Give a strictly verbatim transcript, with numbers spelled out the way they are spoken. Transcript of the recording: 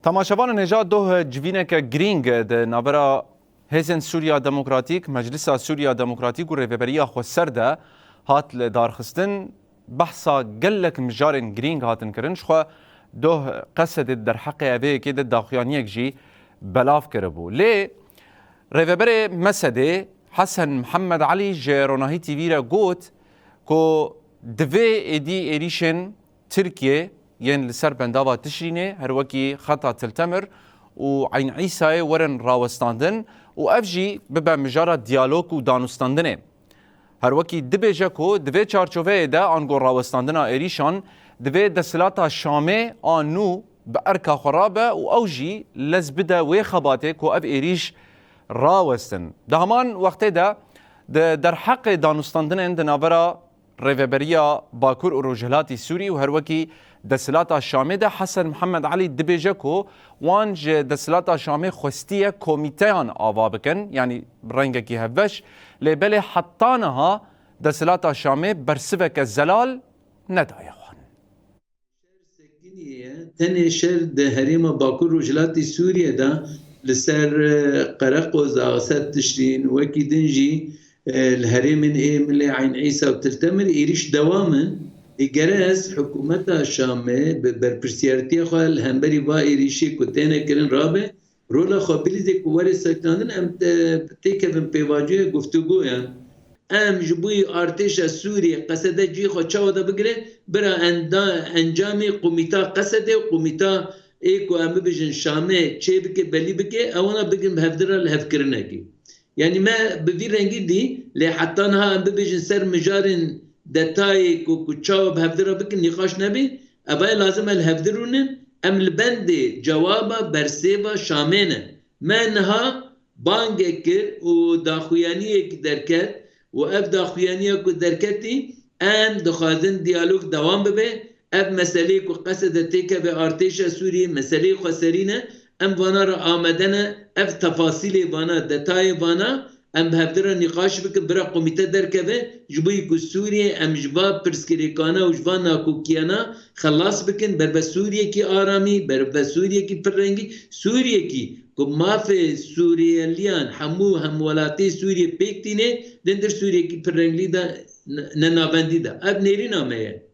Temaşevanên hêja, doh civîneke girîng di navbera Hêzên Sûriya Demokratîk, Meclisa Sûriya Demokratîk û Rêveberiya Xweser de hat li darxistin. Behsa gelek mijarên girîng hatin kirin. Jixwe doh Qesedê di derheqê evê yekê de daxuyaniyek jî belav kiribû. Lê Rêveberê Mesedê Hesen Mihemed Elî ji Ronahî T V re got ku divê êdî êrîşên Tirkiyê yên li ser bendava Tişrînê, her wekî xeta Til Temir û Eyn Îsayê, werin rawestandin û ev jî bibe mijara diyalog û danûstandinê. Her wekî dibêje ku di vê çarçoveyê de ango rawestandina êrîşan, divê desthilata Şamê a nû bi erka xwe rabe û ew jî lez bide wê xebatê ku ev êrîş rawestin. Di heman wextê de di derheqê danûstandinên di navbera Rêveberiya Bakur û Rojhilatî Sûrî û her wekî desthilata Şamê de Hesen Mihemed Elî dibêje ku wan ji desthilata Şamê xwestiye komîteyan ava bikin, yanî rengekî hevbeş, lê belê heta niha desthilata Şamê bersiveke zelal nedaye wan. Şer sekiniye, tenê şer di herêma Bakur Rojhilatî Sûriyê de li ser, e, Qereqoza, ser Tişrîn, wekî din jî, e, li herêmên ê milê Eyn Îsa û Til Temir êrîş dewam in. Ê gere ez hikûmeta Şamê bi berpirsiyartiya xwe li hemberî va êrîşê ku têne kirin rabe, rola xwe bilîze ku were sekinandin, em te-, têkevin pêvajoya guftûgoyan. Em ji bo artêşa Sûriyê Qesede cihê xwe çawa de bigire, bira enda-, encamê komîta Qesedê û komîta ê ku em bibêjin Şamê çêbike, belî bike, ewana bigin bi hevdira li hevkirinekê. Yanî me bi vî rengî dî, lê heta niha em bibêjin ser mijarên detayê ku, ku çawa bi hevdira bikin nîqaş nebî, evayê lazim e li hevdir rûnin, em li bendê cewaba bersêva Şamê ne. Me niha bangek kir û daxuyaniyek derket û ev daxuyaniya ku derketî, em dixwazin diyalog dewam bibe. Ev meseleyê ku Qesede têkeve artêşa Sûriyê, meseleyê xweserî ne. Em vana re amade ne. Ev tefasîlê vana, detayê vana, em bi hevdira nîqaş bikin, bira komîte derkeve, ji bo ku Sûriyê em ji va pirsgirêkana û ji va nakokiyana xelas bikin, berbe Sûriyekî aramî, berbe Sûriyekî pirrengî, Sûriyekî ku mafê Sûriyeliyan hemû hemwelatê Sûriyê pêk tîne, dindir Sûriyekî pirrenglî de ne-, ne navendî de. Ev nêrîna me ye.